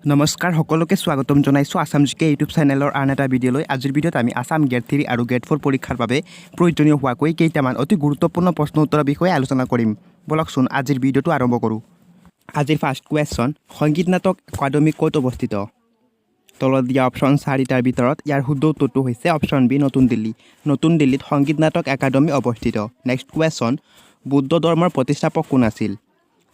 নমস্কাৰ, সকলোকে স্বাগতম জনাইছোঁ আছাম জিকে ইউটিউব চেনেলৰ আন এটা ভিডিঅ'লৈ। আজিৰ ভিডিঅ'ত আমি আছাম গ্ৰেড 3 আৰু গ্ৰেড 4 পৰীক্ষাৰ বাবে প্ৰয়োজনীয় হোৱাকৈ কেইটামান অতি গুৰুত্বপূৰ্ণ প্ৰশ্ন উত্তৰৰ বিষয়ে আলোচনা কৰিম। ব'লকচোন, আজিৰ ভিডিঅ'টো আৰম্ভ কৰোঁ। আজিৰ ফাৰ্ষ্ট কুৱেশ্যন, সংগীত নাটক একাডেমী ক'ত অৱস্থিত? তলত দিয়া অপশ্যন চাৰিটাৰ ভিতৰত ইয়াৰ শুদ্ধ উত্তৰটো হৈছে অপশ্যন বি, নতুন দিল্লী। নতুন দিল্লীত সংগীত নাটক একাডেমী অৱস্থিত। নেক্সট কুৱেশ্যন, বৌদ্ধ ধৰ্মৰ প্ৰতিষ্ঠাপক কোন আছিল?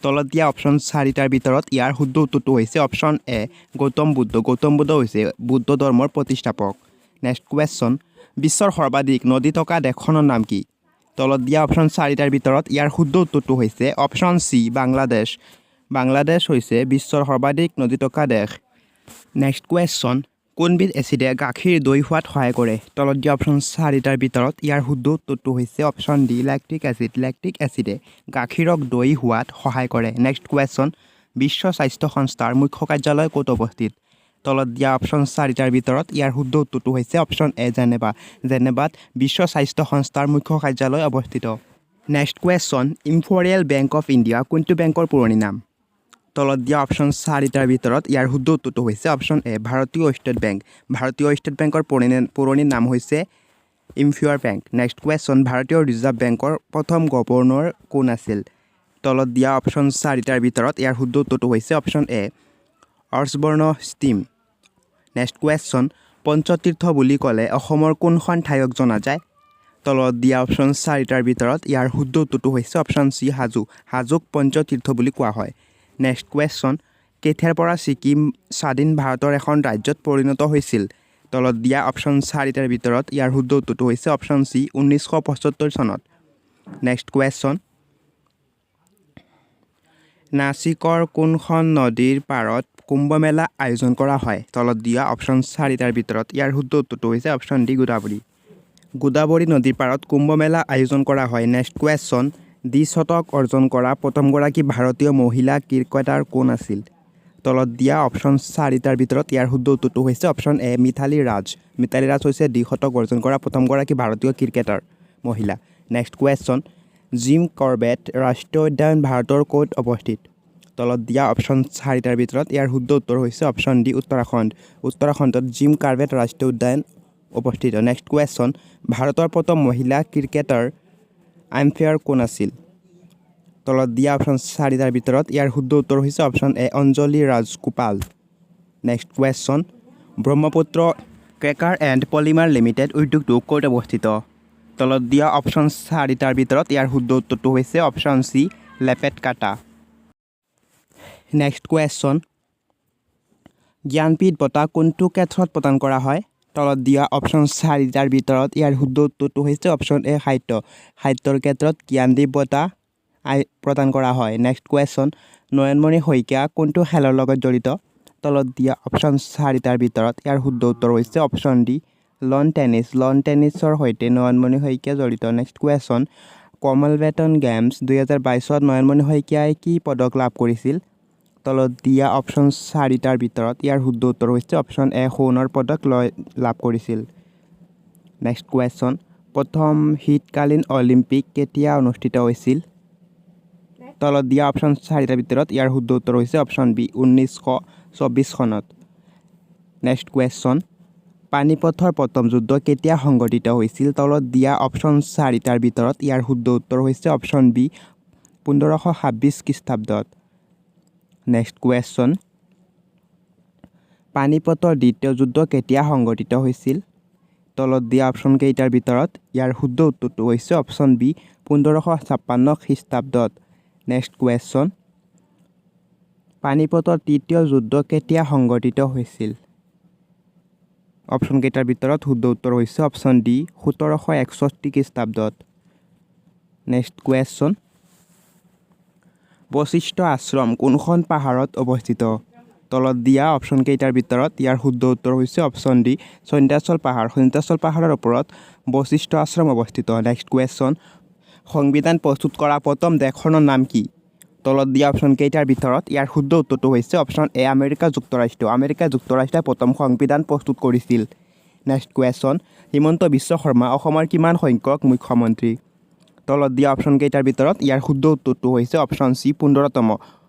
তলত দিয়া অপশ্যন চাৰিটাৰ ভিতৰত ইয়াৰ শুদ্ধ উত্তৰটো হৈছে অপশ্যন এ, গৌতম বুদ্ধ। গৌতম বুদ্ধ হৈছে বৌদ্ধ ধৰ্মৰ প্ৰতিষ্ঠাপক। নেক্সট কুৱেশ্যন, বিশ্বৰ সৰ্বাধিক নদী থকা দেশখনৰ নাম কি? তলত দিয়া অপশ্যন চাৰিটাৰ ভিতৰত ইয়াৰ শুদ্ধ উত্তৰটো হৈছে অপশ্যন চি, বাংলাদেশ। বাংলাদেশ হৈছে বিশ্বৰ সৰ্বাধিক নদী থকা দেশ। নেক্সট কুৱেশ্যন, কোনবিধ এচিডে গাখীৰ দৈ হোৱাত সহায় কৰে? তলত দিয়া অপশ্যন চাৰিটাৰ ভিতৰত ইয়াৰ শুদ্ধ উত্তৰটো হৈছে option D, lactic acid. Lactic এচিডে গাখীৰক দৈ হোৱাত সহায় কৰে। নেক্সট কুৱেশ্যন, বিশ্ব স্বাস্থ্য সংস্থাৰ মুখ্য কাৰ্যালয় ক'ত অৱস্থিত? তলত দিয়া অপশ্যন চাৰিটাৰ ভিতৰত ইয়াৰ শুদ্ধ উত্তৰটো হৈছে অপশ্যন এ, জেনেভা। জেনেভাত বিশ্ব স্বাস্থ্য সংস্থাৰ মুখ্য কাৰ্যালয় অৱস্থিত। Next question, Imperial bank of India কোনটো বেংকৰ পুৰণি নাম? তলত দিয়া অপশ্যন চাৰিটাৰ ভিতৰত ইয়াৰ শুদ্ধ উত্তৰটো হৈছে অপশ্যন এ, ভাৰতীয় ষ্টেট বেংক। ভাৰতীয় ষ্টেট বেংকৰ পুৰণি নাম হৈছে ইম্পেৰিয়েল বেংক। নেক্সট কুৱেশ্যন, ভাৰতীয় ৰিজাৰ্ভ বেংকৰ প্ৰথম গভৰ্ণৰ কোন আছিল? তলত দিয়া অপশ্যন চাৰিটাৰ ভিতৰত ইয়াৰ শুদ্ধ উত্তৰটো হৈছে অপশ্যন এ, অছবৰ্ণ ষ্টিম। নেক্সট কুৱেশ্যন, পঞ্চতীৰ্থ বুলি ক'লে অসমৰ কোনখন ঠাইক জনা যায়? তলত দিয়া অপশ্যন চাৰিটাৰ ভিতৰত ইয়াৰ শুদ্ধ উত্তৰটো হৈছে অপশ্যন চি, হাজো। হাজোক পঞ্চতীৰ্থ বুলি কোৱা হয়। নেক্সট কুৱেশ্যন, কেতিয়াৰ পৰা ছিকিম স্বাধীন ভাৰতৰ এখন ৰাজ্যত পৰিণত হৈছিল? তলত দিয়া অপশ্যন চাৰিটাৰ ভিতৰত ইয়াৰ শুদ্ধ উত্তৰটো হৈছে অপশ্যন চি, 1975 চনত। নেক্সট কুৱেশ্যন, নাছিকৰ কোনখন নদীৰ পাৰত কুম্ভমেলা আয়োজন কৰা হয়? তলত দিয়া অপশ্যন চাৰিটাৰ ভিতৰত ইয়াৰ শুদ্ধ উত্তৰটো হৈছে অপশ্যন ডি, গোদাবৰী। গোদাবৰী নদীৰ পাৰত কুম্ভমেলা আয়োজন কৰা হয়। নেক্সট কুৱেশ্যন, দ্বিশতক অৰ্জন কৰা প্ৰথমগৰাকী ভাৰতীয় মহিলা ক্ৰিকেটাৰ কোন আছিল? তলত দিয়া অপশ্যন চাৰিটাৰ ভিতৰত ইয়াৰ শুদ্ধ উত্তৰটো হৈছে অপশ্যন এ, মিথালী ৰাজ। মিথালী ৰাজ হৈছে দ্বিশতক অৰ্জন কৰা প্ৰথমগৰাকী ভাৰতীয় ক্ৰিকেটাৰ মহিলা। নেক্সট কুৱেশ্যন, জিম কৰবেট ৰাষ্ট্ৰীয় উদ্যান ভাৰতৰ ক'ত অৱস্থিত? তলত দিয়া অপশ্যন চাৰিটাৰ ভিতৰত ইয়াৰ শুদ্ধ উত্তৰ হৈছে অপশ্যন ডি, উত্তৰাখণ্ড। উত্তৰাখণ্ডত জিম কাৰ্বেট ৰাষ্ট্ৰীয় উদ্যান অৱস্থিত। নেক্সট কুৱেশ্যন, ভাৰতৰ প্ৰথম মহিলা ক্ৰিকেটাৰ আম্পায়াৰ কোন আছিল? তলত দিয়া অপশ্যন চাৰিটাৰ ভিতৰত ইয়াৰ শুদ্ধ উত্তৰ হৈছে option A, Anjali Rajagopal. Next question, Brahmaputra cracker and polymer limited উদ্যোগটো ক'ত অৱস্থিত? তলত দিয়া অপশ্যন চাৰিটাৰ ভিতৰত ইয়াৰ শুদ্ধ উত্তৰটো হৈছে option C, Lepetkata. Next question, Jnanpith বঁটা কোনটো ক্ষেত্ৰত প্ৰদান কৰা হয়? তলত দিয়া অপশ্যন চাৰিটাৰ ভিতৰত ইয়াৰ শুদ্ধ উত্তৰটো হৈছে অপশ্যন এ, সাহিত্য। সাহিত্যৰ ক্ষেত্ৰত জ্ঞানদীপ বঁটা প্ৰদান কৰা হয়। নেক্সট কুৱেশ্যন, নয়নমণি শইকীয়া কোনটো খেলৰ লগত জড়িত? তলত দিয়া অপশ্যন চাৰিটাৰ ভিতৰত ইয়াৰ শুদ্ধ উত্তৰ হৈছে option D, lawn tennis. Lawn টেনিছৰ সৈতে নয়নমণি শইকীয়া জড়িত। নেক্সট কুৱেশ্যন, কমনৱেলথ গেমছ 2022ত নয়নমণি শইকীয়াই কি পদক লাভ কৰিছিল? তলত দিয়া অপশ্যন চাৰিটাৰ ভিতৰত ইয়াৰ শুদ্ধ উত্তৰ হৈছে অপশ্যন এ, সোণৰ পদক লাভ কৰিছিল। নেক্সট কুৱেশ্যন, প্ৰথম শীতকালীন অলিম্পিক কেতিয়া অনুষ্ঠিত হৈছিল? তলত দিয়া অপশ্যন চাৰিটাৰ ভিতৰত ইয়াৰ শুদ্ধ উত্তৰ হৈছে অপশ্যন বি, 1924 চনত। নেক্সট কুৱেশ্যন, পানীপথৰ প্ৰথম যুদ্ধ কেতিয়া সংঘটিত হৈছিল? তলত দিয়া অপশ্যন চাৰিটাৰ ভিতৰত ইয়াৰ শুদ্ধ উত্তৰ হৈছে অপশ্যন বি, 1526 খ্ৰীষ্টাব্দত। নেক্সট কুৱেশ্যন, পানীপথৰ দ্বিতীয় যুদ্ধ কেতিয়া সংঘটিত হৈছিল? তলত দিয়া অপশ্যনকেইটাৰ ভিতৰত ইয়াৰ শুদ্ধ উত্তৰটো হৈছে অপশ্যন বি, 1556 খ্ৰীষ্টাব্দত। নেক্সট কুৱেশ্যন, পানীপথৰ তৃতীয় যুদ্ধ কেতিয়া সংঘটিত হৈছিল? অপশ্যনকেইটাৰ ভিতৰত শুদ্ধ উত্তৰ হৈছে অপশ্যন ডি, 1761 খ্ৰীষ্টাব্দত। নেক্সট কুৱেশ্যন, বশিষ্ঠ আশ্ৰম কোনখন পাহাৰত অৱস্থিত? তলত দিয়া অপশ্যনকেইটাৰ ভিতৰত ইয়াৰ শুদ্ধ উত্তৰ হৈছে অপশ্যন ডি, চন্দ্ৰাচল পাহাৰ। চন্দ্ৰাচল পাহাৰৰ ওপৰত বশিষ্ঠ আশ্ৰম অৱস্থিত। নেক্সট কুৱেশ্যন, সংবিধান প্ৰস্তুত কৰা প্ৰথম দেশখনৰ নাম কি? তলত দিয়া অপশ্যনকেইটাৰ ভিতৰত ইয়াৰ শুদ্ধ উত্তৰটো হৈছে অপশ্যন এ, আমেৰিকা যুক্তৰাষ্ট্ৰ। আমেৰিকা যুক্তৰাষ্ট্ৰই প্ৰথম সংবিধান প্ৰস্তুত কৰিছিল। নেক্সট কুৱেশ্যন, হিমন্ত বিশ্ব শৰ্মা অসমৰ কিমান সংখ্যক মুখ্যমন্ত্ৰী? তলত দিয়া অপশ্যনকেইটাৰ ভিতৰত ইয়াৰ শুদ্ধ উত্তৰটো হৈছে অপশ্যন চি, 15তম।